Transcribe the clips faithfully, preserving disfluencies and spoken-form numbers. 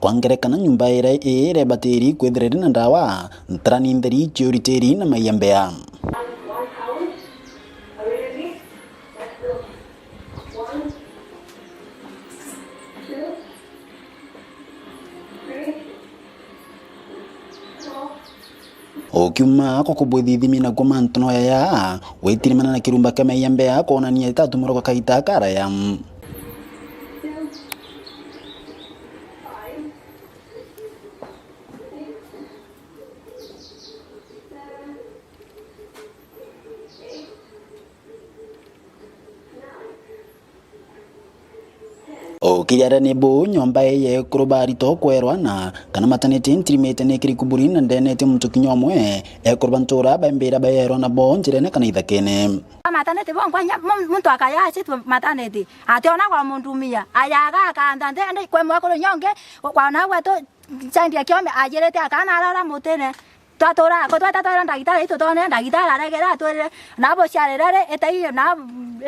Kwa ngerekano, nyomba iria ii iria ibatiri kwithira iri na ndawa, ntarani ntheri, ciuritiri na maiembea. Ukiuma kwa kubwithithimia nakuo mantu no yaya, gwitirimana na kirumba kia maiembea kwonania itatumurwa kwa kaita karaya. Ukijaria ni bu nyomba ii ya ekuru ba Rito kwerwa na kana maternity ntirimite ni kiri kuburi na ndenete muntu kinya umwe, ekuru ba ntura baembira bayerwa nabo njirene kana ithakene. Maternity bonkwa inya mu-, muntu akaya acitwe maternity, ationa kwa mundumia, ayaga akantha nthende kwe mwekuru nyonge, kwa na gwetu child ya kiome ajirite akana arara mutine. Twatura ko tweta twera ndagitari, itutone ndagitari aregere atwirire, na buciarire ri, itai na,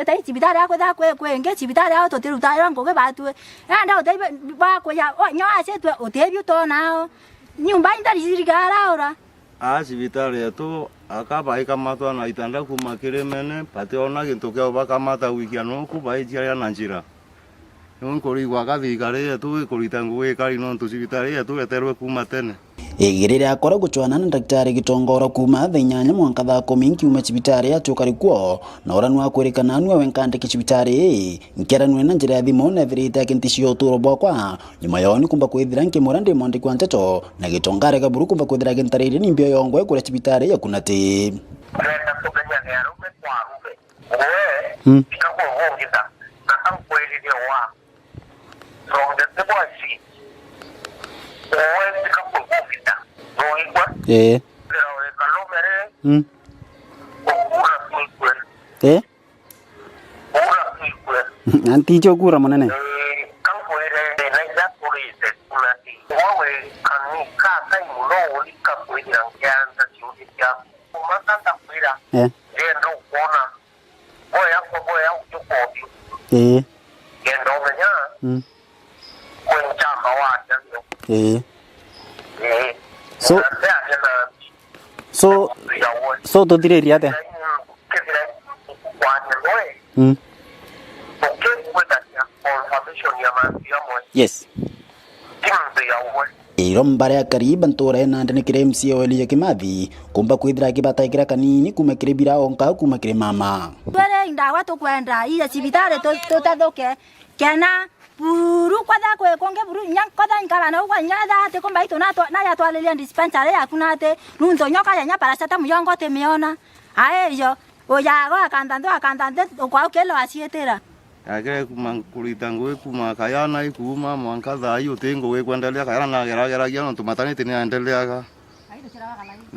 itai cibitari ya kwitha kwi, kwingi cibitari yao tutirutairwa ngugi batue. Enda uteithio ba kuya, o, nyo acitwe uteithio utonao. Nyumba intari cirigara ura. Aa cibitari yetu, aka baikamatwa na itanda kuuma kirimene, bationa gintu kia ubakamata gwikia nuku, baiciaria na njira. Riu nkurigwa ka thirikari yetu ikurita ngugi ikari nontu cibitari yetu yeterwe kuuma tene. Igiri riakwa ria gucwana na Daktari Gitongoro kuuma thaa inyanya mwanka thaa kumi nkiuma cibitari atuka rikuo, na uria nwa kwirikana nwe we nkandiki cibitari ii, nkiaranue na njira ya thimu nethirite akinti cia uturo bwakwa. Nyuma yoo ni kumba kwithira nkimura ndi mwandiki wa nteto, na Gitongare kaburu kumba kwithira agintaririe ni mbio yongwe kuria cibitari ya Kunati. Ndenda kumenya ni arume kwa arume. Ngwe, mm, ika kurugita, na ka nkwirire wa. From the table I see, ngwe, ika kurugita, no igwe. Eh. Ndira we kalomere. Mm. Ukura kuikwe. Eh? Ukura kuikwe. Anti icho kura munene. Eh, ka nkwire, na ija kurite, kuna ti. Wawe, kani, ka kai muno, uri ka kwithira ngianza ciuthi ciaku. Kuma ka ndakwira, eh, ndenda ukwona. Boya kwa boya utukobi. Eh. Ngenda umenya. Mm. Kwe nchamba wacha ndio. Eh. Eh. So, na ndia na so, ya wo. So tuthiririe atia? Kethira kwanya noe. Mm. Ukikwetagia confirmation ya mantu amwe. Yes. Ti muntu ya umwe. Iro mbare ya kariba ntura ya Nandi ni kiri M C A wa Elijah Kimathi, kumba kwithira akibataikira kanini kuma kiri bira onka kuma kiri mama. Twere indawa tukwenda, iye cibitari tu-, tutathuke. Kena, buru kwatha kwe konge buru, nya kwatha nkaba na ugwa, nya tha ati kumba itu na twa-, na ya twalilia dispensary yaku na ati, nuntu nyoka ya nya paracetamol yongo timiona. Ae iyo, uyago akantha nthu, akantha nthu, ukwa ukelo aciitira. Akire kuma kurita ngugi kuma kayana ikuuma mwanka thaa ii uti ngugi ikwendelea, kayana nagerageragia nontu maternity ni yaendeleaga.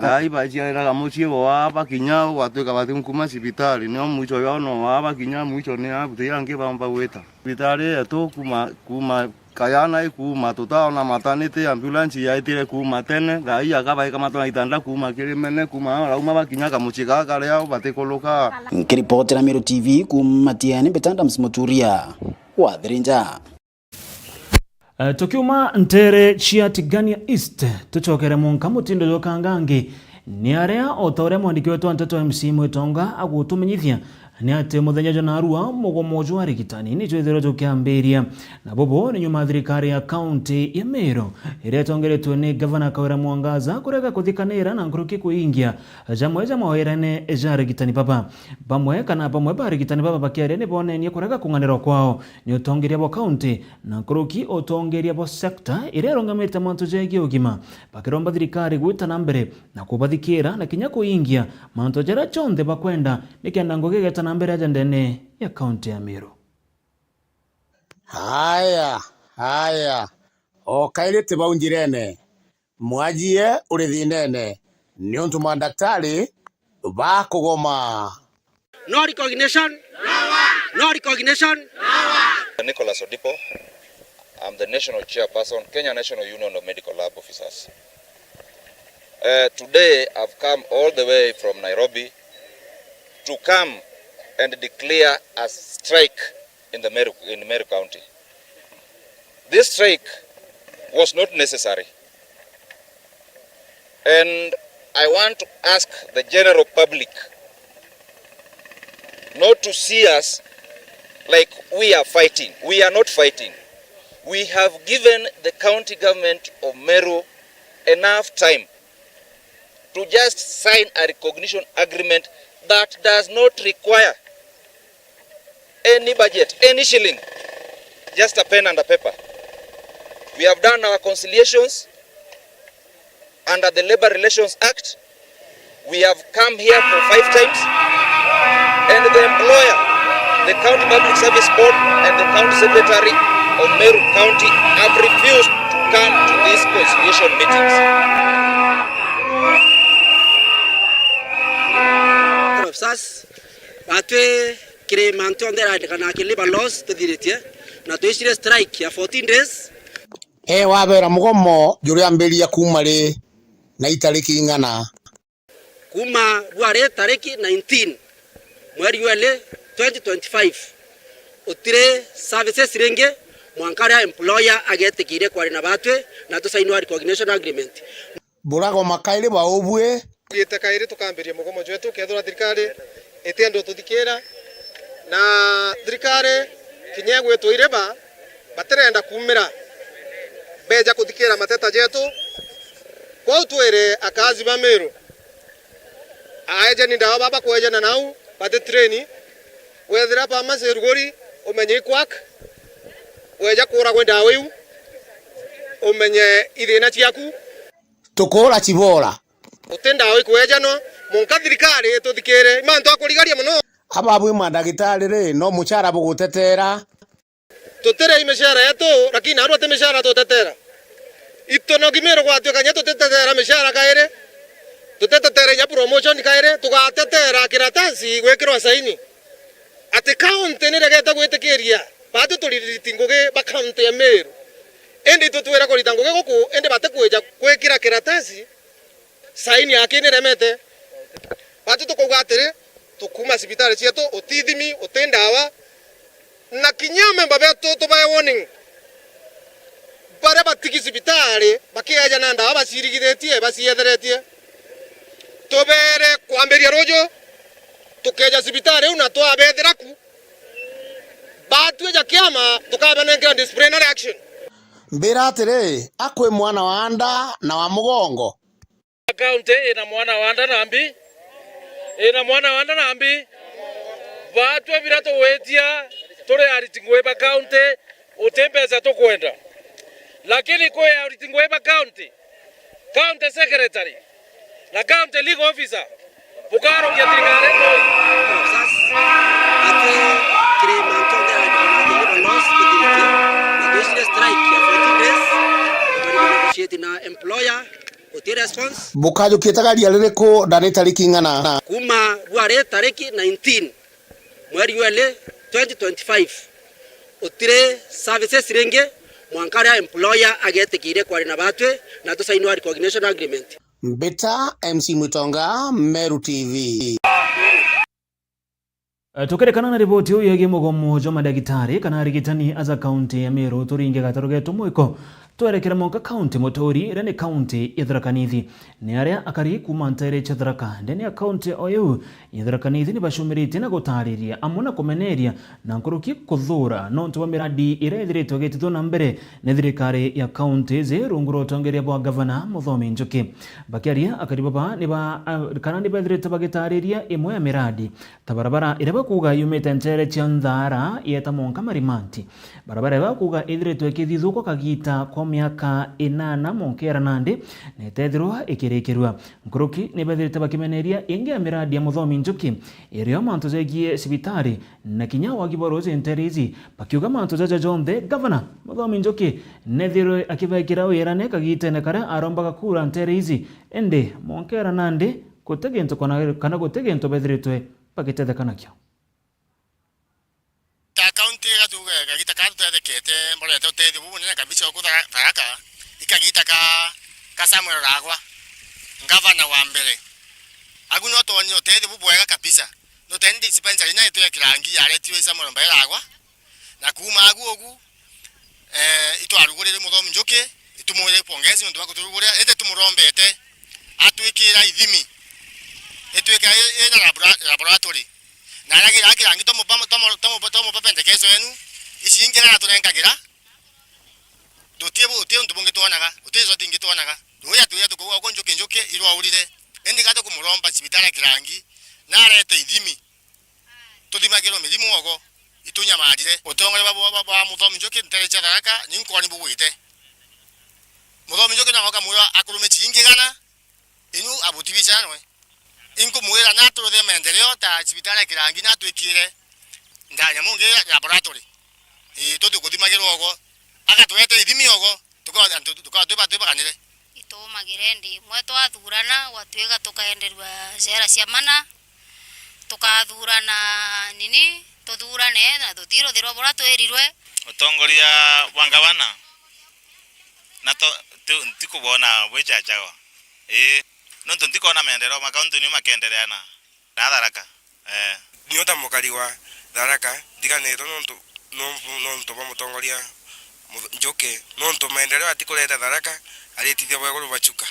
Thaa ii baciariraga mucii waa bakinya ugwatuika bati nkuma cibitari, nio mwicho yao no waa bakinya mwicho ni abuti angi bamba gwita. Cibitari yetu kuma, kuma kayana ikuuma tutaona maternity, ambulance yaitire kuuma tene, thaa ii aka baikamatwa na itanda kuuma kirimene, kuma arauma bakinya kamucii gaka kariao batikuluka. Nkiripotera Meru T V kuuma Matiani, mbita Adams Muturia wa Thirinja. Eh, tukiuma ntere cia Tigania East, tucokere mwanka mutindo jwa Kangangi. Ni aria, o ta uria mwandiki wetu wa nteto M C Mwitonga agutumenyithia, ni ati muthenya jwa narua mugomo jwa arigitani ni jwithirwe jukiambiria, na bubu ni nyuma thirikari ya kaunti ya Meru iria itongeretwe ni Gavana Kawira Mwangaza kurega kuthikanira na nkuruki kuingia jamwe ja mawirane ja arigitani baba. Bamwe kana bamwe ba arigitani baba bakiaria ni bonenie kurega kung'anirwa kwao ni utongeria bwa kaunti na nkuruki utongeria bwa sector iria irungamite mantu jegie ugima, bakiromba thirikari gwita na mbere na kubathikira na kinya kuingia mantu jaria jonthe bakwenda nikenda ngugi igeta na mbere aja ndene ya kaunti ya Meru. Haya, haya. O kairi ti bau njirene. Mwajie uri thinene. Niuntu mandaktari bakugoma. No recognition. No recognition. Nicholas Odipo. I'm the national chairperson, Kenya National Union of Medical Lab Officers. Uh, today I've come all the way from Nairobi to come and declare a strike in the Meru, in Meru County. This strike was not necessary. And I want to ask the general public not to see us like we are fighting. We are not fighting. We have given the county government of Meru enough time to just sign a recognition agreement that does not require any budget, any shilling, just a pen and a paper. We have done our conciliations under the Labour Relations Act. We have come here for five times, and the employer, the County Public Service Board, and the County Secretary of Meru County have refused to come to these conciliation meetings. Officers, batwi kiri mantu onthe arandikana ki labour laws tuthiritie, na twicire strike ya fourteen days. E wabera mugomo juriambiria kuuma ri na itariki ing'ana? Kuuma rwari tariki nineteen mweri wa iri twenty twenty-five, utiri services ringi mwanka ria employer agetikiria kwaria na batwi na tusainwa recognition agreement. Buragoma kairi baubui. Tugite kairi tukambiria mugomo jwetu, kethirwa thirikari itienda ututhikiira, na thirikari kinya igwitwa ireba, batirenda kuumira beja kuthikiira mateta jetu. Kwou twire akazi ba Meru, aejani ndawa baba kwejana nau, bati train, wethira pharmacy ruguri, umenye ikwak, weja kuuragwa ndawa iu, umenye ithina ciaku. Tukuura cibora. Uti ndawa ikwejanwa, munka thirikari ituthikiire. I mantu akurigaria mono. Ababwi mandagitari ri, no muchara bugutetera? Tutirei mishara yetu, lakini narua ti mishara tutetera. Itu no kimiro gwatuika kinya tutitetera mishara kairi, tutitetera inya promotion kairi, tugatetera kiratasi gwikirwa saini ati county niregete gwitikiria batu tuririti ngugi ba county ya Meru. Indi itu twira kurita ngugi guku, indi batikwija gwikira kiratasi saini yake niremete. Batu tukauga atiri, tukuuma cibitari cietu, uti ithimi, uti ndawa, na kinya amemba betu tubae warning. Baria batigi cibitari, bakieja na ndawa bacirigithitie, bacietheretie. Tubere kwambiria ruju, tukeja cibitari iu na twabethira ku. Batwija kiama, tukabanenkera disciplinary action. Mbira atiri, akwi mwana wa nda na wa mugongo. County ina mwana wa nda na mbi? Ina mwana wa nda na mbi? Batwe bira tugwitia turi ariti ngui ba county, uti mbeca tukwenda. Lakini kwi ariti ngui ba county, county secretary na county legal officer, bukarogia thirikari ngui. Ati kiri mantu onthe arandikana ki labour laws tuthiritie, na twicire strike ya fourteen days, turi negotiate na employer, uti response. Bukajukia itagaria ririku ndani tariki ing'ana? Kuuma rwari tariki nineteen mweri wa iri twenty twenty-five, utiri services ringi mwanka ria employer agetikiria kwaria na batwi na tusainwa recognition agreement. Mbita M C Mwitonga, Meru T V. Eh, tukirikana na riboti iu yegie mugomo jwa madagitari kana arigitani aja kaunti ya Meru, turinge gataru getu mwiko, twerekera mwanka kaunti muturi, iria ni kaunti ya Tharaka Nithi. Ni aria akari kuuma nteere cia Tharaka ndene ya kaunti o iu ya Tharaka Nithi ni bacumiritie na gutaariria amwe na kumeneria na nkuruki kuthuura nontu bwa miradi iria ithiritwe igitithwa na mbere ni thirikari ya kaunti iji rungu rwa utongeria bwa gavana Muthomi Njuki. Bakiaria, akari baba ni ba, a, kana ni bethirite bagitaariria imwe ya miradi ta barabara iria bakuuga yumite nteere cia Nthaara yeeta mwanka Marimanti. Barabara iria bakuuga ithiritwe ikithithua kwa kagiita kwa miaka inana mwanka iera nandi na itethirwa ikirikirua. Nkuruki ni bethirite bakimeneria ingi ya miradi ya Muthomi Njuki irio mantu jegie cibitari na kinya wagi bwa ruuji nteere iji, bakiuga mantu jaja jonthe gavana Muthomi Njuki nethirwe akibekira wirane kagiitene karia arombaga kuura nteere iji, indi mwanka iera nandi guti gintu kana, kana guti gintu bethiritwe bagitetheka nakio. Ta kaunti gatuge kagita ka tutethekete, mborete utethio bubunene kabisa guku Thara-, Tharaka, ikagita ka, ka Samuel Ragwa, ngavana wa mbere. Agu no twonire utethio bubwega kabisa. No teni dispensary inya itu ya Kirangi yaretirwe i Samuel Mbairagwa, na kuuma agu ugu, eh, itwarugurire Muthomi Njuki, Tumwire pongezi nontu bwa kuturuguria, indi tumurombete atwikira ithimi, itwike i-, ina labora-, laboratory. Na aragira Kirangi, twamupa, twamu-, twamu-, twamupa pendekeso yenu, ici ingi na aturengagira, tuti bu-, uti untu bungi twonaga, uti result ingi twonaga. Ruya tuya tukuuga uku njuki njuki irwaurire. Indi ga tukumuromba cibitari ya Kirangi, na arete ithimi. Tuthimagirwe mirimu ogo, itunyamarire. Utongoria bwa, bwa, bwa, bwa Muthomi Njuki ntere cia Tharaka, ni nkoni bugwite. Muthomi Njuki no akamwira akurume ciringi igana, inyu abutibica nwe. Inkumwira na turuthe maendeleo ta cibitari ya Kirangi na atwikire ndanya mungi ya laboratory. Ii, tuti kuthimagirwa ogo. Agaturete ithimi ogo. Tuka-, antu, tuka-, twiba-, twibaganire. Itumagire ndi imwe twathurana, gwatuika tukaenderua cera cia mana, tukathurana nini, tuthurane na tutiruthirwa buria twirirwe. Utongoria bwa ngavana, na to-, tu-, ntikubwona bwichachagwa. Ii, nontu ntikona maendeleo makaunti niu makendereana. Na Tharaka. Eh. Niu ta mukari wa Tharaka, ndiganirwe nontu, nontu, nontu bwa mutongoria Muthu-, Njuki, nontu maendeleo atikureta Tharaka, aritithia bwa iguru bwa Chuka.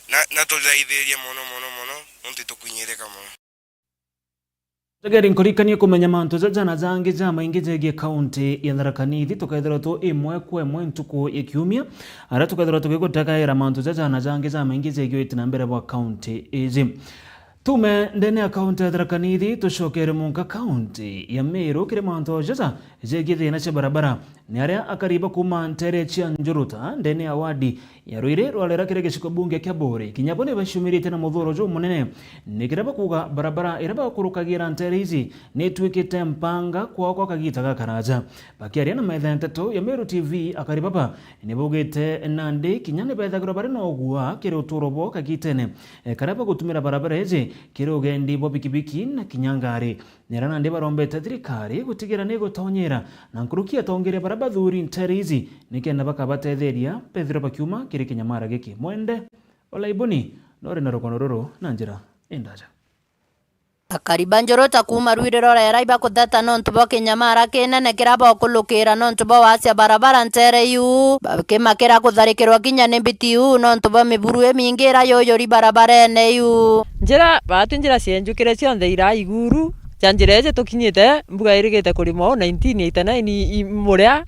Na, na tuthaithirie mono, mono, mono, nontu itukunyirika mono. Tegeri nkurikanie kumenya mantu jaja na jangi jamaingi jegie kaunti ya Tharaka Nithi, tukethirwa tu imwe kwa imwe ntuku ya kiumia, aria tukethirwa tugigutagaira mantu jaja na jangi jamaingi jegie uiti na mbere bwa kaunti iji. Tume ndene ya kaunti ya Tharaka Nithi, tucokere munka kaunti ya Meru kiri mantu jaja jegie thina cia barabara. Ni aria akari ba kuuma ntere cia Njuruta ndene ya wadi ya Ruiri rwarera kiri giciko bunge kia Buuri, kinya bo ni baciumirite na muthuuro jumunene, ni kiria bakuuga barabara iria bakurukagira ntere iji ni itwikite mpanga kwao kwa kagita gakaraja. Bakiaria na metha ya nteto ya Meru T V, akari baba ni baugite nandi kinya ni bethagirwa bari na ugua kiri utuuro bwao kagitene, e, karia bagutumira barabara iji kiri ugendi bwa bikibiki na kinya ngari. Ni aria nandi barombete thirikari gutigira ni igutonyera na nkuruki atongeria baria bathuri ntere iji, nikenda bakabatetheria bethirwe bakiuma kiri kinyamara giki. Mwende Olaibuni nori na rukono ruru na njira indaja. Akari ba Njuruta kuuma Ruiri rorera ibakutheta nontu bwa kinyamara kinene kiria bokulukira nontu bwa wasia barabara ntere iu, bakimakira kutharikirwa kinya ni mbiti iu nontu bwa miburu imingi iria yuyuri barabarene iu. Njira, baati njira cienjukire cionthe iraa iguru cia njira iji tukinyite, mbuga irigite kurimwa uu nineteen eighty nine i, i, muria,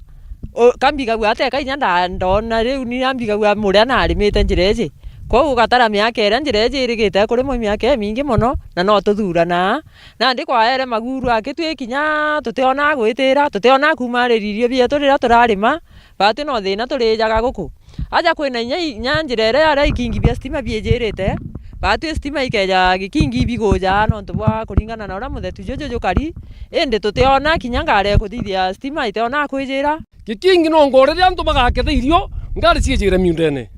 u, ka mbigagua ateka inya nda-, ndona riu ni ambigagua muria narimite njira iji. Kwou ugatara miaka iria njira iji irigite kurimwa i miaka imingi mono, na no tuthuranaa. Nandi kwaere maguru aki twi kinya tutionaa gwitira, tutionaa kuumariririo bietu riria turarima, baatwi no thina turijaga guku. Aja kwina inya, inya njira iria yaria ikingi bia stima biijirite, baatwi stima ikeja gikingi ibigujaa nontu bwa kuringana na uria muthetu juju jukari, indi tutiona kinya ngari ya kuthithia stima itiona kwijira. Gikingi no ngoo riria antu bagaketha irio, ngari ciijire miundene.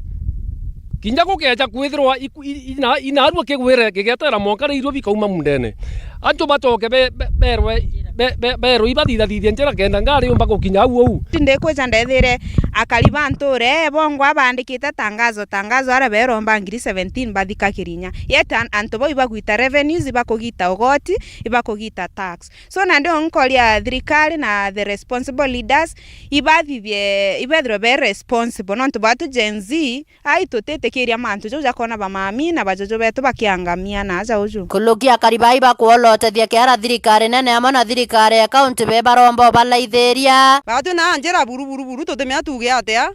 Kinya gukeja kwithirwa iku-, i-, ina-, inaarua kigwire gigetera mwanka riria irio bikauma mundene. Antu bacoke be-, be-, berwe, be-, be-, berwe ibathithathithie njira kenda ngari yumba gukinya au au. Ndikwija ndethire akari ba nture bongwa bandikite tangazo, tangazo aria beromba ngiri seventeen bathika Kirinya. Yet an-, antu bau ibagwita revenues, ibakugita ugoti, ibakugita tax. So nandi nkoria thirikari na the responsible leaders ibathithie, ibethirwe be responsible, nontu bwatu Gen Z, ai tutitikiria mantu jau jakona bamami na bajuju betu bakiangamia na aja uju. Nkuruki akari bai bakwolotethia kiara thirikari nene amwe na thirikari ya kaunti be baromba ubalaithiria. Batu na njira buru, buru, buru, tutimenya tuge atia.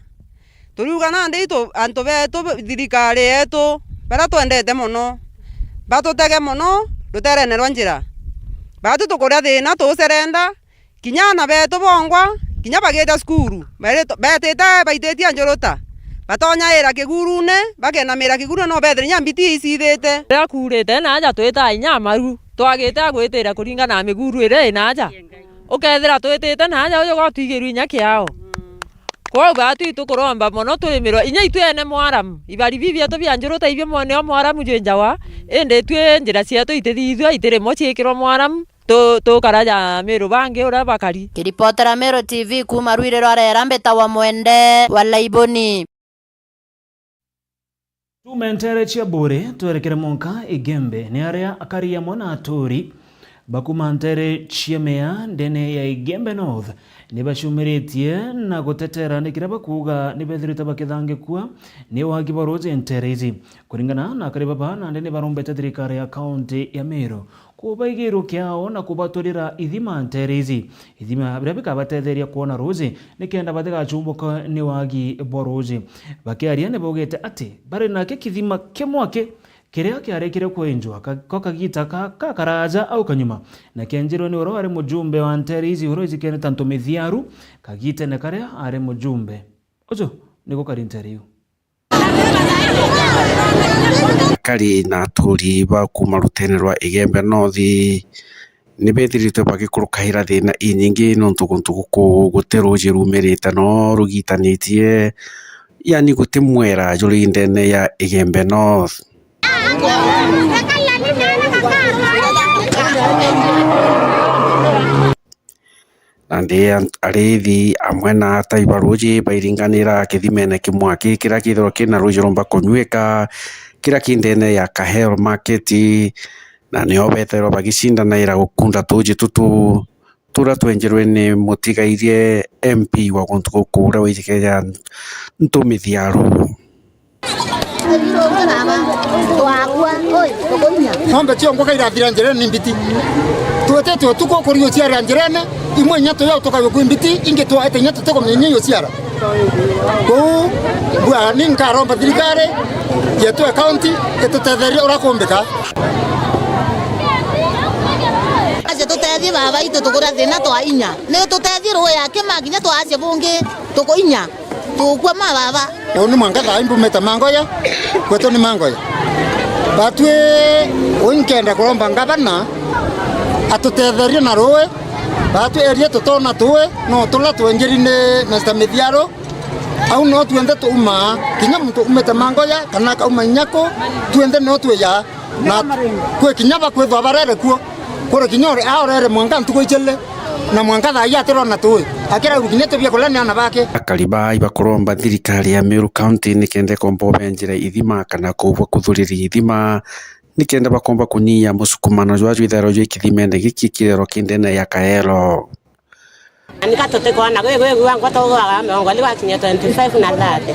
Turiuga nandi itu, antu betu, thirikari yetu, baria twendete mono, batutege mono ruterene rwa njira. Batu tukuria thina, tucerenda, kinya ana betu bongwa, kinya bagita cukuru, bari-, betite baititie Njuruta, batonyaira kigurune, bakenamira kigurune, no bethire inya mbiti icithite. Riria kuurite naaja twitaa inya amaru, twagite agwitira kuringana na miguru iria inaja. Ukethira twitite naaja uju gwatwigirwe inya kiao. Kwou baatwi tukuromba mono twimirwe, inya itwi ene mwaramu, ibaribi bietu bia Njuruta ibio mo-, nio mwaramu jwinjawa, indi itwi njira cietu itithithua, itirimo ciikirwa mwaramu, tu-, tukara ja Miru bangi uria bakari. Kiripotera Miru T V kuuma Ruiri rwa Rera, mbitawa Mwende wa Laiboni. Tuume nteere cia Buuri, twerekere mwanka Igembe, ni aria akari amwe na atuuri Bakuma nteere cia Mea ndene ya Igembe North ni bacumiritie na gutetera ni kiria bakuuga ni bethirite bakithangikua ni wagi bwa ruuji nteere ici. Kuringana na akari baba, nandi ni barombete thirikari ya kaunti ya Meru kubaigirwa kiao na kubaturira ithima nteere ici, ithima biria bikabatetheria kwona ruuji nikenda batigacumbuke ni wagi bwa ruuji. Bakiaria ni baugite ati bari nakio kithima kimwe aki kiria kiarekire kwenjwa ka-, ko kagiita ka-, ka karaaja au kanyuma, na kienjirwe ni uria wari mujumbe wa nteere ici uria ijikene ta Ntumithiaru kagiitene karia ari mujumbe. Uju niguo kari nteere iu. Akari na aturi ba kuuma ruteene rwa Igembe North ni bethirite bagikurukaira thiina inyingi nontu guntu guku guti ruuji rumirite no rugiitanitie, yani guti mwera juri ndene ya Igembe North. Nandi an-, ariithi amwe na atai ba ruuji bairinganira kithimene kimwe aki kiria kithirwa kina ruuji rumba kunyuika, kiria ki ndene ya Kahel Market, na nio bethirwa bagicindanaira gukunda tuuji tutu turia twenjirwe ni mutigairie M P wa guntu guku uria wijikene ja Ntumithiaru. Ng'ombe ciongo kairathira njirene ni mbiti. Twetete utuku kuri uciara njirene, imwe inya tuyo tukagwe kwi mbiti, ingi twaete inya tutikumenya iyo ciara. Kuu, mbua ni nkaromba thirikari yetu ya county itutetherie uria kumbika. Aje tutethie baba itu tukura thina twa inya. Ni tutethie ruya kima kinya twacia bungi tukuinya. Tukua ma baba. Uu ni mwanka thaa ii mbumite Mangoya, kwetu ni Mangoya. Batwi uu inkenda kuromba ngavana atutetherie na ruui, batwi eria tutona tuui, no turia twenjiri ni Mister Mithiaru. Au no twenthe tuumaa, kinya muntu umite Mangoya kana akauma Inyaku, twenthe no twija. Na kwi kinya bakwithwa barere kuo, kuri kinya uri aorere mwanka ntuku ijiri, na mwanka thaa ii atirona tuui, akiraugu kinya tibia kuria ni ana bake. Akari baa ibakuromba thirikari ya Meru County nikenda ikomba ubenjira ithima kana kuubwa kuthuriria ithima, nikenda bakomba kunyia musukumano jwa jwithairwa jwi kithimene giki kithirwa ki ndene ya Kaelo. Na nika tutikwona gwi, gwi, gwi, angwa tugwaga miongo ili gwakinya twenty-five na thirty.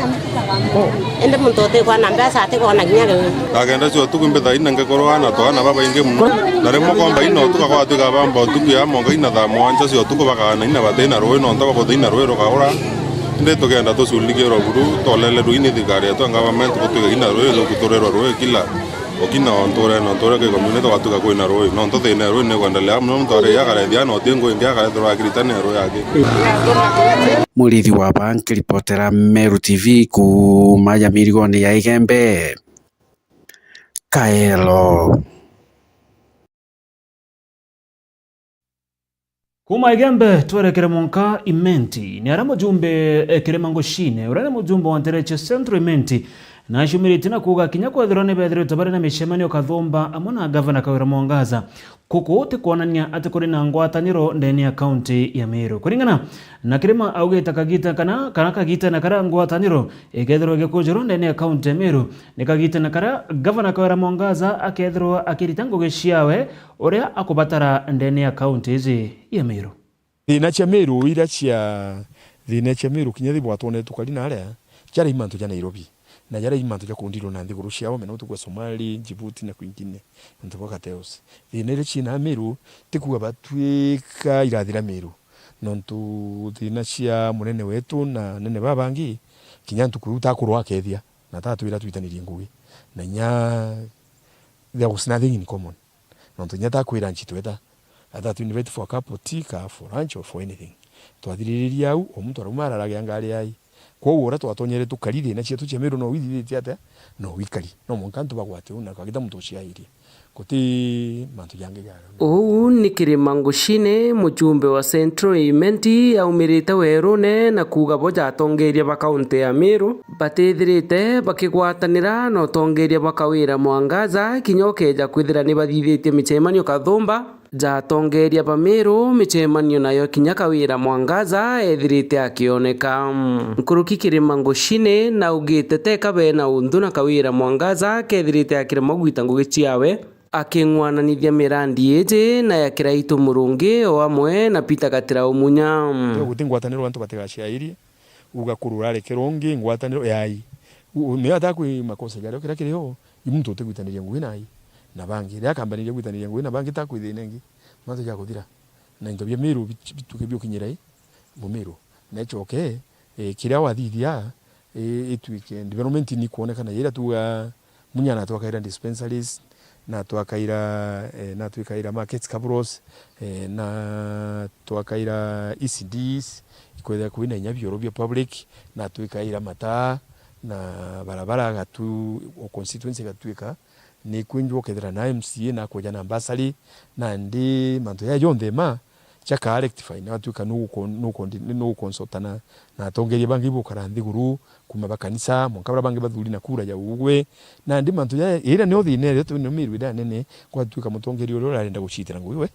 Indi muntu utikwona mbeca atikwona kinya riu. Thaa kenda cia utuku mbithaina ngikorwa na twana babaingi mono. Na rimwe kwamba ina utuku gwatwika bamba utuku ya monga ina thaa mwanja cia utuku bakana ina batina ruui nontu bakuthina ruui rukaura. Indi tukenda tuculikirwa buru, tolele ruui ni thirikari yetu ya government gutwika ina ruui rukuturerwa ruui kila Ukina o ntuurene, o ntuura ki community gwatuika kwina ruui, nontu thiina ya ruui ni igwendelea mono, muntu aria akarethia na uti ngui ingi akarethirwa akiritania ruui aki. Murithi wa baa nkiripotera Meru T V kuuma ja mirigone ya Igembe, Kaelo. Kuuma Igembe twerekere mwanka Imenti, ni aria mujumbe, eh, Kirima Ngucine, uria ni mujumbe wa nteere cia Central Imenti, na acumiritie na kuuga kinya kwethirwa ni bethirite bari na micemanio kathumba amwe na gavana Kawira Mwangaza, kuku ti kwonania ati kuri na ngwataniro ndene ya kaunti ya Meru. Kuringana na Kirima, augite kagita kana, kana kagita na karia ngwataniro ikethirwa igikujirwa ndene ya kaunti ya Meru, ni kagita na karia gavana Kawira Mwangaza akethirwa akirita ngugi ciawe uria akubatara ndene ya kaunti iji ya Meru. Thiina cia Meru iria cia, thiina cia Meru kinya thi bwatwone tukari naria, jaria i mantu ja Nairobi, na jaria i mantu ja kundirwo na nthiguru ciao, mena utuku wa Somali, Djibouti na kwingine, antu bwa cartels. Thiina iria ciina Meru, ti kuuga batwika irathira Meru, nontu thiina cia munene wetu na anene baa bangi, kinya ntuku iu takurwa akethia, na tatwira twitanirie ngugi, na inya there was nothing in common. Nontu inya takwira nchi tweta, either to invite for a cup of tea, ka for lunch or for anything. Twathiririria au, o muntu arauma araragia ngari yai. Kwoguo uria twatonyere tukari thiina cietu cia Meru no withithitie atia? No wikari. No mwanka antu bagwate uu na kagita muntu uciairie. Guti mantu jangi jaria. Uu ni Kirima Ngucine, mujumbe wa Central Imenti, aumirite werune na kuuga bo ja atongeria ba kaunti ya Meru batithirite bakigwatanira na utongeria bwa Kawira Mwangaza kinya ukeja kwithira ni bathithitie micemanio kathumba ja atongeria ba Meru, micemanio nayo kinya Kawira Mwangaza ethirite akioneka. Nkuruki Kirima Ngucine naugite teka bena untu na Kawira Mwangaza kethirite akiremwa gwita ngugi ciawe, Aking'wananithia mirandi iji na ya Kiraitu Murungi o amwe na Peter Gatira Umunya. Yo guti ngwataniro antu batigaciairie, uga kurura arekerwa ungi ngwataniro yai. U-, u-, nio atakwi makosa jario kiria kirio, i muntu utigwitaniria ngugi nai na bangi. Riria akambaniria gwitaniria ngugi na bangi takwithina ingi, mantu jakuthira. Na into bia Miru bit-, bituke biukinyira i Mumiru. Na icoke, eh, kiria wathithia, eh, ituike development ni kwonekana iria tuga Munya natwakaira dispensaries, natwakaira, eh, natwikaira markets kabros, eh, natwakaira E C Ds, ikwethira kwina inya bioro bia public, natwikaira mataa, na barabara gatu, o constituency gatuika ni kwinjwa ukethira na M C A na akweja na bursary, nandi mantu jaya jonthe ma jaka rectify, na gatuika nuguko-, nugukondi-, nuguconsultana na atongeria bangi bukara nthiguru, kuma ba kanisa, mwanka baria bangi bathuri na kura ya ugwe. Nandi mantu jaya, ira nio thina iria twina Miru iria nene, gwatuika mutongeria uria urarenda gucitira ngugi we,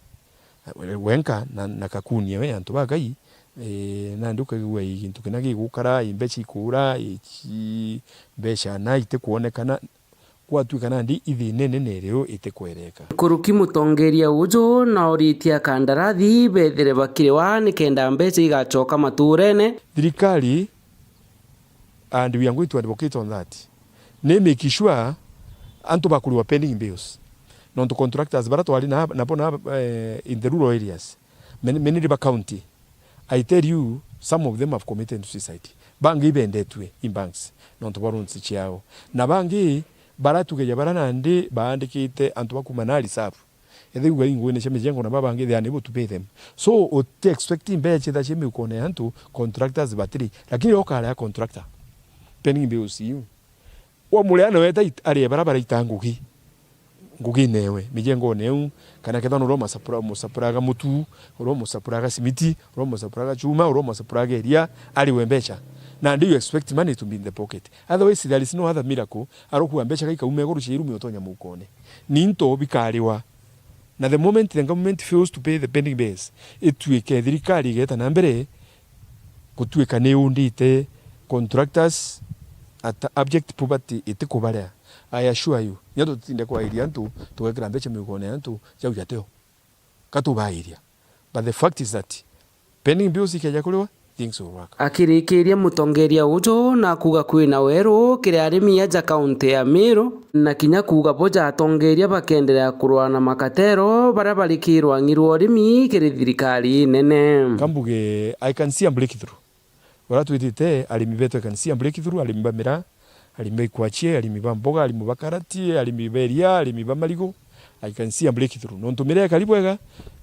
wenka na, na kakuni ewe antu ba Ngai, eh, nandi ukaigua i gintu kina gigukara, i mbeca ikuura, i ci-, mbeca na itikwonekana, gwatuika nandi i thina inene irio itikwereka. Nkuruki mutongeria uju nauritie akandarathi bethire bakiriwa nikenda mbeca igacoka maturene. Thirikari, and we are going to advocate on that, ni make sure antu bakuriwa pending bills. Nontu contractors bara twari na, nabo na, eh, in the rural areas, many, many river county, I tell you, some of them have committed suicide. Bangi ibendetue in banks nontu bwa loans ciao. Na bangi baratugeja bara nandi baandikite antu ba kuuma na reserve. Ethigua ingwine cia mijengo na babangi they are unable to pay them. So, uti expect mbeca citha cia miukone ya antu, contractors batiri. Lakini ukarea contractor pending bills iu. Wa muria no weta it-, arie bara baraita ngugi. Ngugine ewe, mijengone eu, kana kethira nuria umasapura-, umusapuraga mutu, uria umusapuraga simiti, uria umusapuraga chuma, uria umusapuraga iria, ariwe mbeca. Nandi you expect money to be in the pocket. Otherwise, there is no other miracle, arukua mbeca gaikauma iguru cia irumi utonya mukone. Ni into bikariwa. Na the moment the government fails to pay the pending bills, ituike thirikari igeta na mbere gutuika ni undite contractors at abject poverty itikubaria. I assure you, nya tutinde kwairia antu, tugekira mbeca miukone ya antu, jau jateo. Katubairia. But the fact is that pending bills ikeja kuriwa, things will work. Akirikiria, mutongeria uju na kuuga kwina weru kiri arimi aja kaunti ya Meru, na kinya kuuga buja atongeria bakenderea kurwa na makatero baria bari ki rwang'i rwa urimi kiri thirikari nene. Kambuge, I can see a breakthrough. Baria twitite arimi betu, I can see a breakthrough, arimi ba miraa, arimi ba ikwachie, arimi ba mboga, arimi ba karati, arimi ba iria, arimi ba marigu. I can see a breakthrough. Nontu miraa ikari bwega,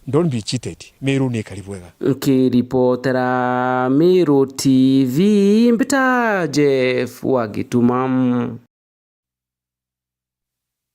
don't be cheated. Meru ni ikari bwega. Nkiripotera Meru T V, mbita Jeff wa Gituma.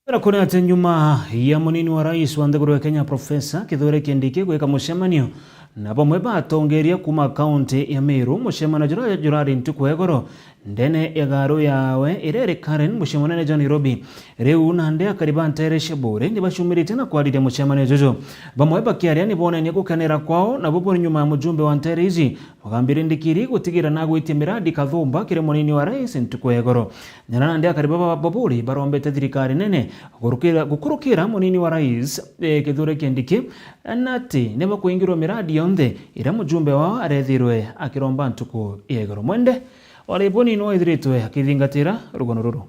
Kwira kuri ati nyuma ya munini wa rais wa nthiguru ya Kenya, Professor Kithure Kindiki gwika mucemanio na bamwe ba atongeria kuuma kaunti ya Meru, mucemanio jura jurari ntuku ya igoro ndene ya garu yawe iria iri Karen, mucii munene jwa Nairobi. Riu nandi akari ba nteere cia Buuri ni bacumiritie na kwariria mucemanio juju. Bamwe bakiaria ni bonenie gukenera kwao nabo buri nyuma ya mujumbe wa nteere iji Mugambire Ndikiri gutigira na gwitia miradi kathumba kiri munini wa rais ntuku ya igoro. Nyara nandi akari baba ba Buuri barombete thirikari nene gukurukira, gukurukira munini wa rais, eh, Kithure Kindiki, na ati ni bakwingirwa miradi yonthe iria mujumbe wao arethirwe akiromba ntuku ya igoro. Mwende wa Riboni niwe withiritwe akithingatira rugano ruru.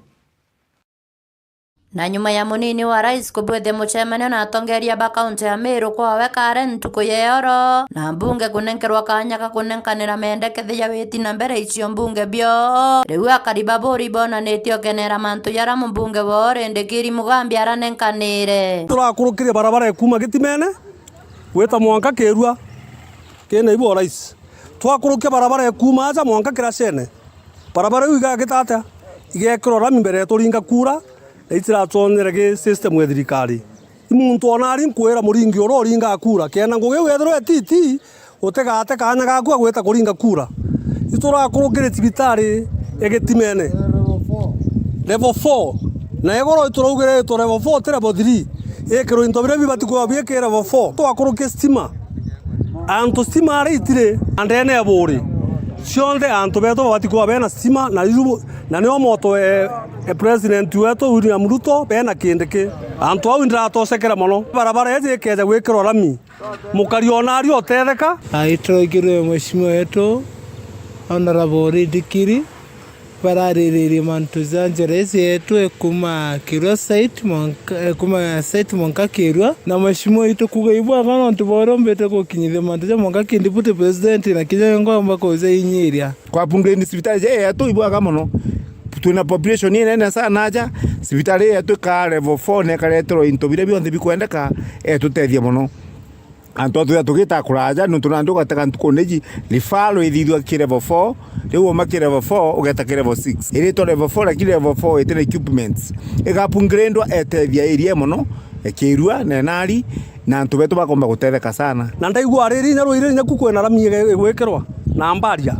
Na nyuma ya munini wa rais kubwithia mucemanio na atongeria ba kaunti ya Meru kwawe Karen ntuku ya ioro, na mbunge kunenkerwa kanya ga kunenkanira mendekethia ya witi na mbere icio mbunge bio, riu akari ba Buuri bonanitie ukenera mantu jaria mumbunge wao Rindikiri Mugambi aranenkanire. Turakurukirie barabara ikuuma Gitimene gwita mwanka Kirua kina ibu o rais. Twakurukia barabara ikuuma aja mwanka Kiracene. Barabara iu igagita atia? Igekirwa rami mbere ya turinga kura, na itiratwonere gi system ya thirikari. I muntu ona ari nkwira muringi uria uringaga kura, kenda ngugi iu yethirwa ititi, utigate kanya gaku ga gwita kuringa kura. Iturakurukire cibitari ya Gitimene. Level four. Na igoro ituraugire itwa level four, ti level three. Ikirwe into biria bibati kwithirwa biiki level four. Twakurukie stima. Antu stima aria itiri, na ndene ya Buuri. Cionthe antu betu babati kuba bena stima, na riu, na nio moto e, e president wetu William Ruto bena Kindiki. Antu au ndiratosekera mono. Barabara iji ikeja gwikirwa rami, mukari ona ari utetheka. Aitwekirwe mheshimiwa wetu Honorable Ridikiri, barariririe mantu ja njira iji yetu ekuma Kirua site mwanka, ekuma site mwanka Kirua. Na mheshimiwa itu kuga ibwaga nontu borombete gukinyithia mantu ja mwanka ki deputy president na kinya ngomba kuja inyiria. Kwa upgrade cibitari ja yetu ibwaga mono. Twina population inene sana aja, cibitari yetu ikaa level four na ikareterwa into biria bionthe bikwendeka, etutethia mono. Antu atwira tugita kuraja, nontu nandi ugatega ntukune iji, referral ithithua ki level four, riu uma ki level four, ugeta ki level six. Iritwa level four, lakini level four itina equipments. Igapungirindwa etethia area mono, ekirua, nenari, na antu betu bakomba gutetheka sana. Na ndaigua ariri inya rwiri inya ku kwina rami ige-, igwikirwa na mbaria.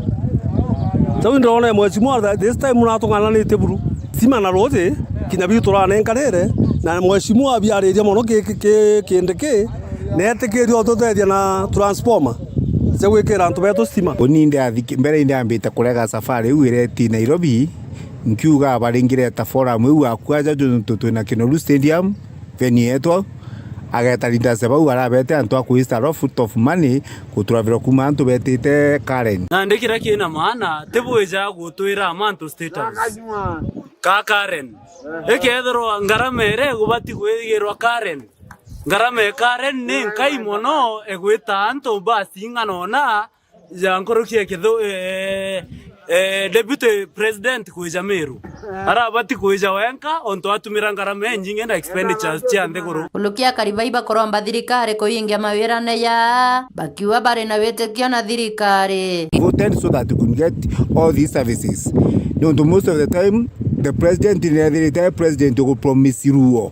Jau ndirona mheshimiwa this time natung'ananitie buru. Stima na ruuji, kinya biu turanenkanire, na mheshimiwa abiariria mono ki, ki, ki, Kindiki, na etikiria ututethia na transformer cia gwikira antu betu stima. Uni ndi athiki-, mbere indi ambite kurega safari iu ireti Nairobi, nkiuga abaringireta forum iu akua aja juntu twina Kinoru Stadium, venue yetu au, ageta leaders bau arabete antu a ku waste a lot of money guturavira kuma antu betite Karen. Nandi kiria kina maana, ti bwija gutwira mantu State House. Ka Karen. Ikethirwa ngarama iria igubati kwigirwa Karen, ngarama ya Karen ni nkai mono, igwita antu basi ing'ana ona ja nkuruki ya kithu-, eh, eh, deputy president kwija Meru. Arabati kwija wenka, ontu atumira ngarama injingi na expenditures cia nthiguru. Ulukia akari bai bakuromba thirikari kuingia mawirane ya, bakiuga bari na witikio na thirikari. Voted so that we can get all these services. Nontu most of the time, the president ni ethirite e president ugupromise ruo.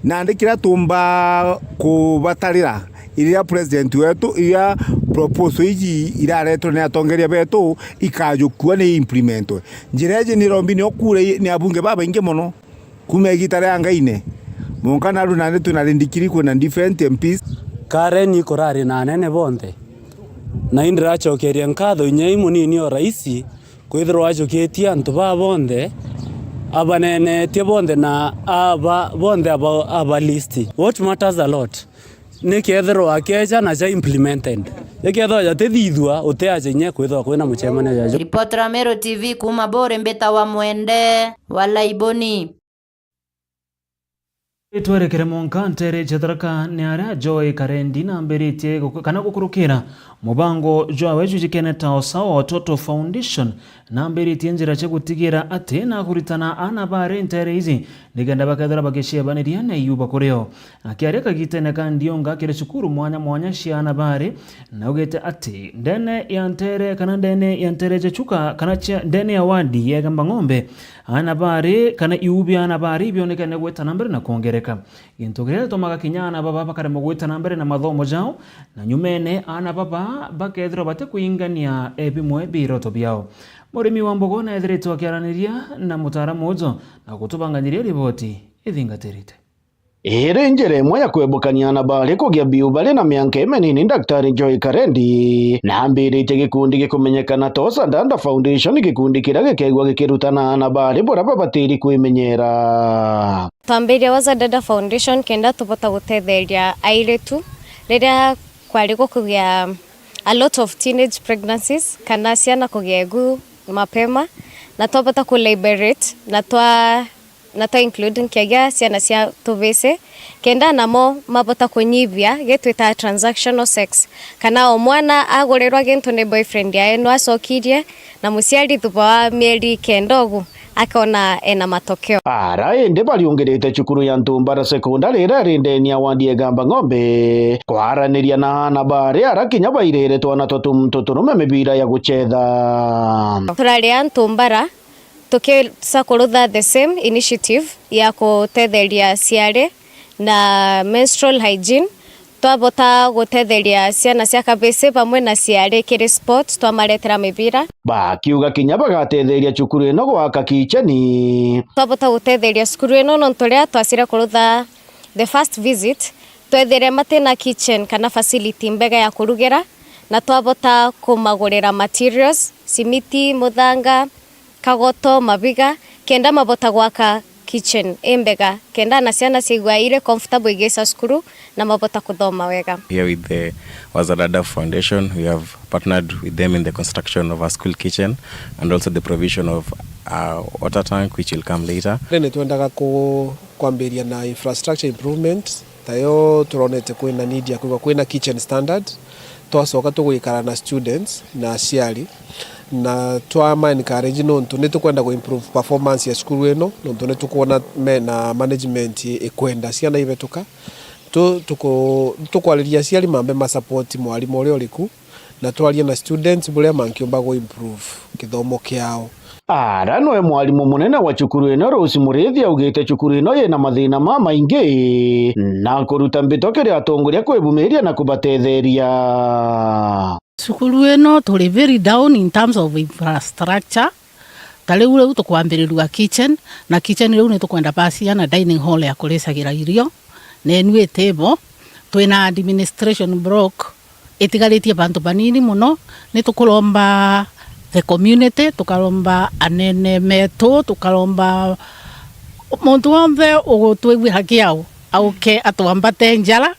Nandi kiria tumba kubatarira, iria president wetu, iria proposal iji iraretwe ni atongeria betu, ikajukua ni implementwe. Njira iji ni rombi ni okure ni abunge babaingi mono kuma igita ria Ngaine. Munka naru nandi twina rindikiri kwina different M Ps. Karen ikurari na anene bonthe, na indiracokeria nkatho inya i munini o raisi, kwithirwa ajukitie antu baa bonthe, abanenetie bonthe na aba bonthe aba, aba list. What matters a lot ni kethirwa akeja na ja implemented. Ikethirwa jatithithua, utiaja inya kwithirwa kwina mucemanio jajo. Ripotera Meru T V kuma Buri, mbita wa Mwende wa Laiboni. Twerekere monka ntere cia Tharaka Nithi, aria Joy Karendi nambiritie guku-, kana gukurukira mubango jwawe jwijikene ta Osawa Watoto Foundation, nambiritie njira cia gutigira ati nakuritana aana bari ntere iji nikenda bakethira bagiciebaniria na iuba kurio. Akiaria kagitene ka ndiunga kiri cukuru mwanya mwanya cia aana bari, naugite ati ndene ya ntere kana ndene ya ntere cia Chuka kana cia ndene ya wadi ya Igamba Ng'ombe, aana bari kana iu bia aana bari ibionekene gwita na mbere na kwongereka, gintu kiria gitumaga kinya aana baba bakaremwa gwita na mbere na mathomo jao, na nyumene aana baba bakethirwa batikwingania bimwe bia iroto biao. Murimi wa Mbogo naethiritwe akiaraniria na mutaaramu uju na gutubanganiria riboti ithingatirite. Iri njira imwe ya kwebukania aana bari kugia biu bari na mianka iminini. Daktari Joy Karendi naambiritie gikundi gikumenyekana ta Osandanda Foundation, gikundi kiria gikegua gikirutana aana bari buria babatiri kwimenyera. Twambirie Osandanda Foundation kenda tubota gutetheria airitu riria kwari gukugia a lot of teenage pregnancies kana ciana kugia igu mapema, na twabota ku liberate na twa na twa include nkiagia ciana cia tuvisi, kenda namo mabota kunyibia gitwitaga transactional sex, kana o mwana agurirwa gintu ni boyfriend yae, no acokirie na muciari thutha wa mieri kenda ugu akona ena matokeo. Ara indi bariungirite cukuru ya Ntumbara Secondary iria iri ndeni ya wadi ya Igamba Ng'ombe kwaraniria na aana bari ara kinya bairire twana twa tum-, tuturume mibira ya gucetha. Turari a Ntumbara tukica kurutha the same initiative ya kutetheria ciari na menstrual hygiene, twabota gutetheria ciana cia kabisi bamwe na ciari kiri sport, twamaretera mibira. Bakiuga kinya bagatetheria cukuru ino gwaka kicheni. Twabota gutetheria cukuru ino nontu riria twacire kurutha the first visit, twethire matina kitchen kana facility mbega ya kurugira, na twabota kumagurira materials simiti, muthanga, kagoto, mabiga, kenda mabota gwaka kitchen imbega, kenda na ciana ciaigua iri comfortable igica cukuru na mabota kuthoma wega. Here with the Wazalada Foundation, we have partnered with them in the construction of a school kitchen and also the provision of a water tank which will come later. Ni twendaga ku-, kwambiria na infrastructure improvements, tayo turonete kwina need ya kwigua kwina kitchen standard, twacoka tugwikara na students na aciari, na twa ma encourage nontu ni tukwenda ku improve performance ya cukuru ino, nontu ni tukwona me na management ikwenda ciana ibetuka. Tu-, tuku-, tukwariria aciari mambe ma support mwarimu uria uriku, na twaria na students buria mankiumba gu improve kithomo kiao. Ara noe mwarimu munene wa cukuru ino, Rose Muriithi, augite cukuru ino yina mathina mamaingi na kuruta mbito kiri atongoria kwibumiria na kubatetheria. Cukuru ino turi very down in terms of infrastructure. Ta riu, riu tukwambirirua kitchen, na kitchen riu ni tukwenda basi ya na dining hall ya kuricagira irio, na enu itibo. Twina administration block itigaritie bantu banini muno. Ni tukuromba the community, tukaromba anene metu, tukaromba muntu wonthe ugutwigua haki yao auke atwambate njara,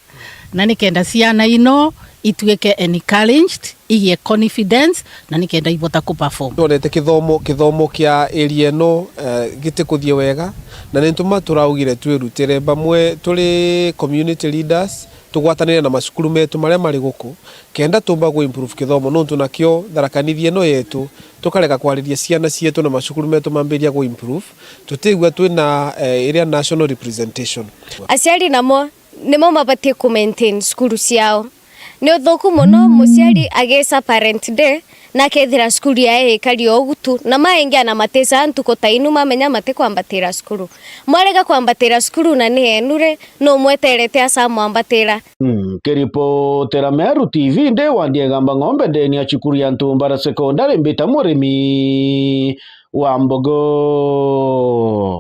na nikenda ciana ino ituike encouraged, igie confidence, na nikenda ibota ku perform. Twonete kithomo, kithomo kia area ino, eh, gitikuthie wega, na ni ntuma turaugire twirutire. Bamwe turi community leaders, tugwatanire na macukuru metu maria mari guku, kenda tumba gu improve kithomo, nontu nakio Tharaka Nithi ino yetu, tukarega kwariria ciana cietu na macukuru metu mambiria gu improve, tutigua twina, eh, iria national representation. Aciari namo nimo mabatie ku maintain cukuru ciao. Ni uthuku muno muciari agica parent day na akethira cukuru yae ikari o ugutu, na maingi ana matica ntuku ta inu mamenya matikwambatira cukuru. Mwarega kwambatira cukuru na ni enu ri, nu mweterete aca mwambatira? Mm, kiripotera Meru T V ndi wa Ndiegamba Ng'ombe ndeni ya cukuru ya Ntumbara Secondary, mbita murimi wa mbogo.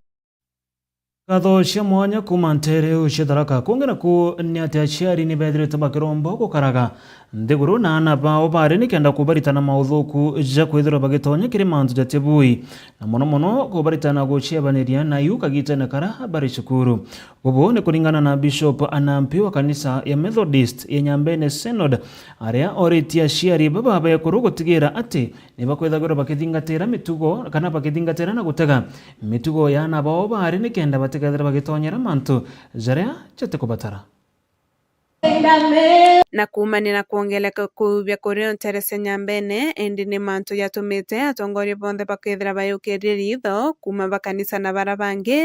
Ngatho cia mwanya kuuma nteere cia Tharaka. Kungi naku ni ati aciari ni beethirite bakiromba gukaraga nthiguru na aana bao baari nikenda kubaritana mauthuku ja kwithirwa bagitonya kiri mantu jatibui, na mono mono kubaritana guciebaniria na iu kagitene kara bari cukuru. Bubu ni kuringana na Bishop Anampi wa kanisa ya Methodist ya Nyambene Synod, aria oritie aciari baba bekuru gutigira ati ni bakwithagirwa bakithingatira mitugo kana bakithingatira na gutega mitugo ya aana bao baari nikenda batikethira bagitonyera mantu jaria jatikubatara. Na kuumania na kwongereka kuu bia kuria nteere cia Nyambene, indi ni mantu jatumite atongoria bonthe bakethira bayukirie ritho kuuma ba kanisa na bara bangi,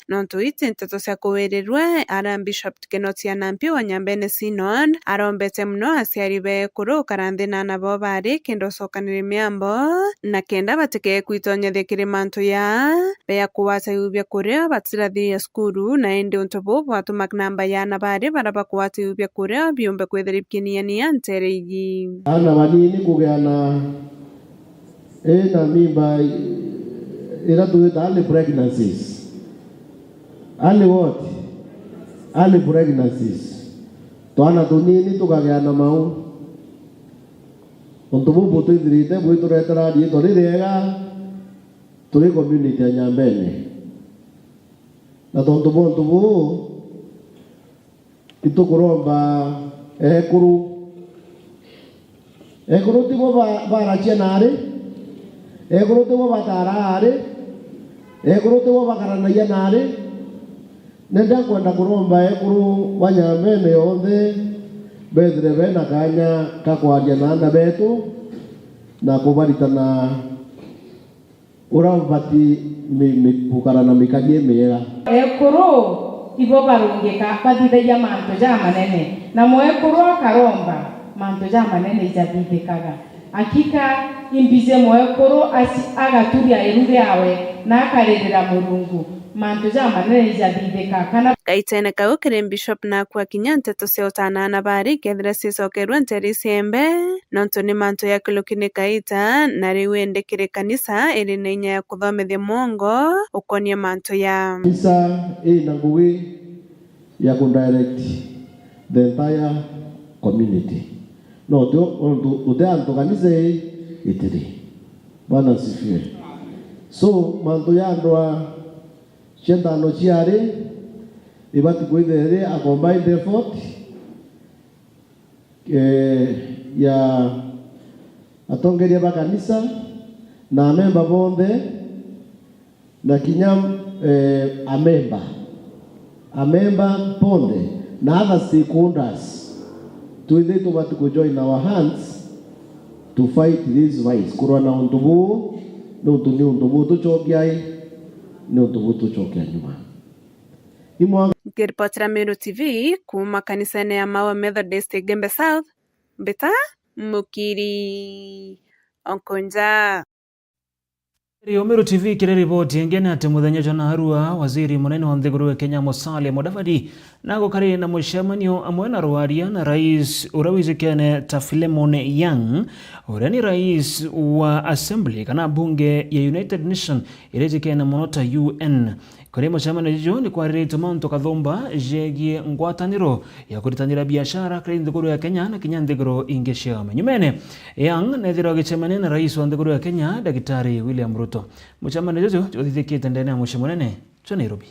nontu iti nteto cia kuwirirua, ara Bishop Kinoti Anampi wa Nyambene Synod arombete mono aciari bekuru gukara nthi na aana bao baari kenda ucokaniria miambo, na kenda batikee kwitonyethia kiri mantu ya bea kugwata iu bia kuria batirathiria cukuru, na indi untu buu bwatuma namba ya aana baari bara bakugwata iu bia kuria biumbe kwithira bikiniania nteere iji. Aana banini kugia na ina mimba ira twita early pregnancies. Early what? Early pregnancies. Twana tunini tukagia na mau. Untu buu butwithirite bwituretera riitwa ririega turi community ya Nyambene. Na tontu bwa untu buu, itukuromba ekuru. Ekuru tibo ba-, baracia naari, ekuru tibo bataraa ari, ekuru tibo bakaranagia naari. Nenda nkwenda kuromba ekuru ba Nyambene yonthe bethire bena kanya ka kwaria na aana betu na kubaritana uria ubati mi-, mi-, gukara na mikarie miega. Ekuru ibo barungika bathithagia mantu jamanene, na mwekuru akaromba, mantu jamanene ijathithikaga. Akika imbije mwekuru aci-, agaturia iru riawe na akaririra Murungu, mantu jamanene ijathithika. Kana gaitene kau kiri Bishop naku akinya nteto cia utanana bari kethira cicokerua nteere ciembe. Nontu ni mantu ya kiluki ni kaita, na riu indi kiri kanisa iri na inya ya kuthomithia mwongo ukonie mantu ya. Kanisa ina ngugi ya ku direct the entire community. No ti untu uti antu kanisa ii itiri. Bwana asifiwe. So, mantu ya ndwaa cia nthano ciari ibati kwithira iri a combined effort, eh, ya atongeria ba kanisa na amemba bonthe, na kinya, eh, amemba, amemba bonthe na other stakeholders, twithire tubati ku join our hands to fight this vice, kurwa na untu buu, niuntu ni untu buu tucokia i, ni untu buu tucokia nyuma. Imwa- Nkiripotera Meru T V kuuma kanisene ya Maua Methodist Igembe South, mbita Mukiri Onkonja. Rio Meru T V kiri riboti ingi ni ati muthenya jwa naarua, waziri munene wa nthiguru ya Kenya Musalia Mudavadi nagukari na mucemanio amwe na rwaria na rais uria wijikene ta Philemon Yang, uria ni rais wa assembly kana bunge ya United Nation iria ijikene mono ta U N. Kuri mucemanio juju ni kwariritwe mantu kathumba jegie ngwataniro ya kuritanira biashara kiri nthiguru ya Kenya na kinya nthiguru ingi cia ame. Nyumene, Yang neethirwa agicemania na rais wa nthiguru ya Kenya, Daktari William Ruto. Mucemanio juju juthithikite ndene ya mucii munene jwa Nairobi.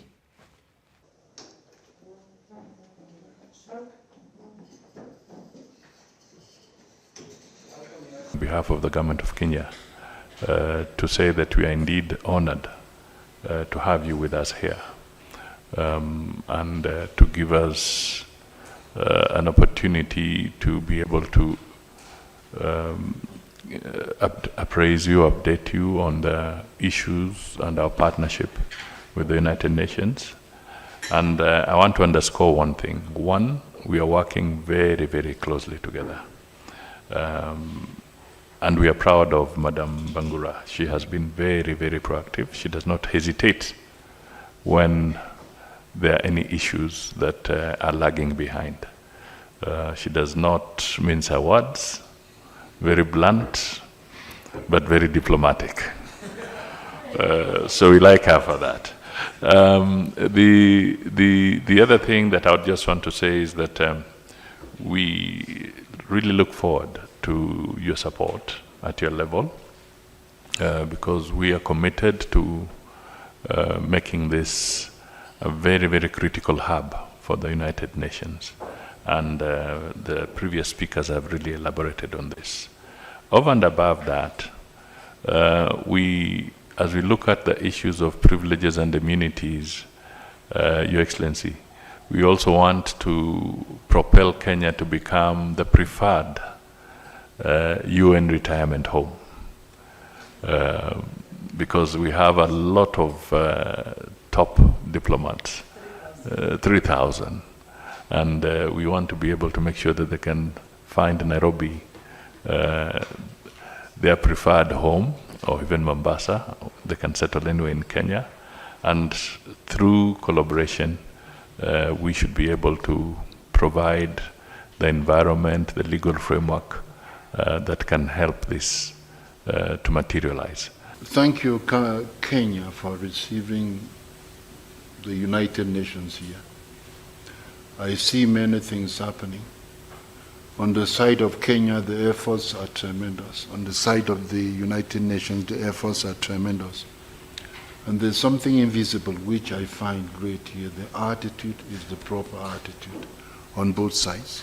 On behalf of the government of Kenya, uh, to say that we are indeed honored, uh, to have you with us here, um, and, uh, to give us, uh, an opportunity to be able to, um, uh, up-, appraise you, update you on the issues and our partnership with the United Nations. And, uh, I want to underscore one thing. One, we are working very, very closely together. Um, and we are proud of Madam Bangura. She has been very, very proactive. She does not hesitate when there are any issues that, uh, are lagging behind. Uh, she does not mince her words, very blunt, but very diplomatic. Uh, so we like her for that. Um, the, the, the other thing that I would just want to say is that, um, we really look forward to your support at your level, uh, because we are committed to, uh, making this a very, very critical hub for the United Nations. And, uh, the previous speakers have really elaborated on this. Over and above that, uh, we, as we look at the issues of privileges and immunities, uh, Your Excellency, we also want to propel Kenya to become the preferred, uh, U N retirement home, uh, because we have a lot of, uh, top diplomats, uh, three thousand, and, uh, we want to be able to make sure that they can find Nairobi, uh, their preferred home, or even Mombasa. They can settle anywhere in Kenya. And through collaboration, uh, we should be able to provide the environment, the legal framework, uh, that can help this, uh, to materialize. Thank you, Ka-, Kenya, for receiving the United Nations here. I see many things happening. On the side of Kenya, the efforts are tremendous. On the side of the United Nations, the efforts are tremendous. And there's something invisible which I find great here. The attitude is the proper attitude on both sides.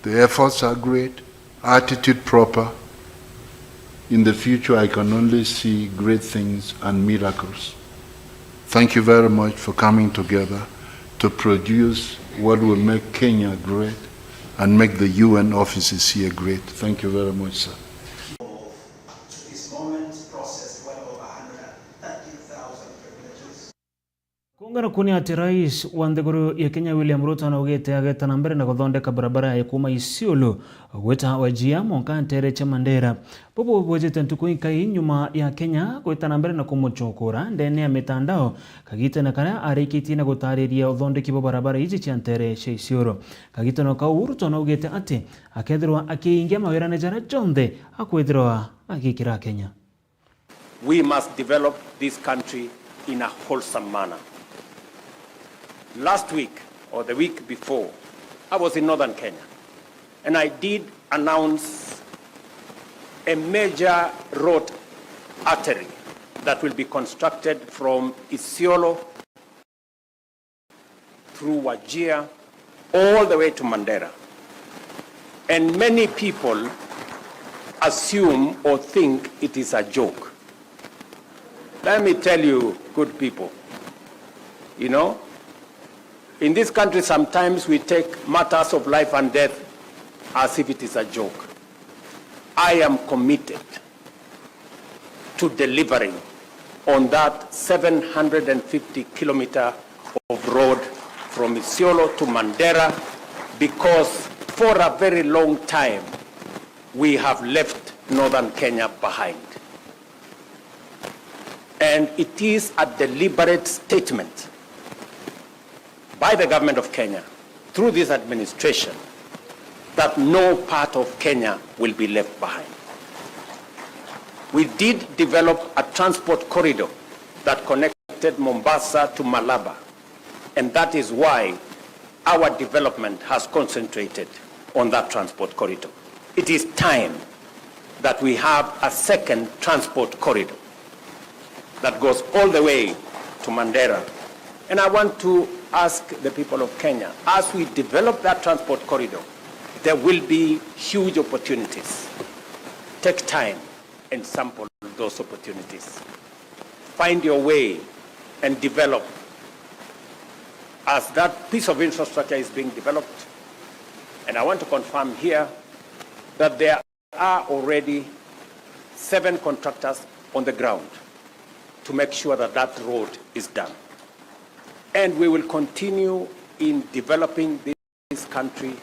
The efforts are great, attitude proper. In the future, I can only see great things and miracles. Thank you very much for coming together to produce what will make Kenya great and make the U N offices here great. Thank you very much, sir. To this moment, processed well over one hundred thirty thousand privileges. Kungana kuni ati rais wa nthiguru ya Kenya William Ruto naugite ageta na mbere na guthondeka barabara ya kuma Isiolo gwita Wajir mwanka ntere cia Mandera. Bubu bwejete ntuku inkai nyuma ya Kenya gwita na mbere na kumuchokora ndene ya mitandao, kagitene karia arikitie na gutariria uthondeki bwa barabara iji cia ntere cia Isiolo. Kagitene kau Ruto naugite ati akethirwa akiingia mawirane jaria jonthe akwithirwa agikira Kenya. We must develop this country in a wholesome manner. Last week or the week before, I was in northern Kenya and I did announce a major road artery that will be constructed from Isiolo through Wajir all the way to Mandera. And many people assume or think it is a joke. Let me tell you, good people, you know, in this country, sometimes we take matters of life and death as if it is a joke. I am committed to delivering on that seven hundred and fifty kilometer of road from Isiolo to Mandera, because for a very long time we have left Northern Kenya behind. And it is a deliberate statement by the government of Kenya through this administration that no part of Kenya will be left behind. We did develop a transport corridor that connected Mombasa to Malaba, and that is why our development has concentrated on that transport corridor. It is time that we have a second transport corridor that goes all the way to Mandera. And I want to ask the people of Kenya, as we develop that transport corridor, there will be huge opportunities. Take time and sample those opportunities. Find your way and develop as that piece of infrastructure is being developed. And I want to confirm here that there are already seven contractors on the ground to make sure that that road is done. And we will continue in developing this country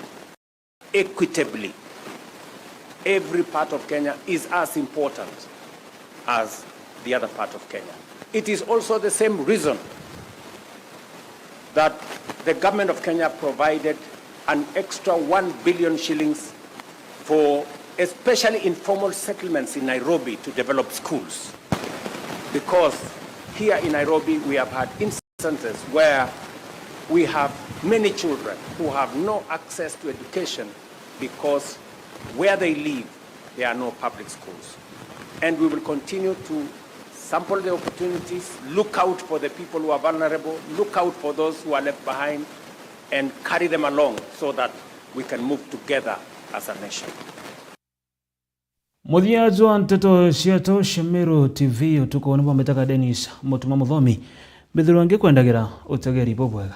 equitably. Every part of Kenya is as important as the other part of Kenya. It is also the same reason that the government of Kenya provided an extra one billion shillings for especially informal settlements in Nairobi to develop schools. Because here in Nairobi, we have had instances where we have many children who have no access to education because where they live, there are no public schools. And we will continue to sample the opportunities, look out for the people who are vulnerable, look out for those who are left behind, and carry them along so that we can move together as a nation. Muthia jwa nteto cietu cia Meru T V utuku ni bwa mbitaga Dennis Mutuma Muthomi. Mbithirwa ngikwendagira utegeri bubwega.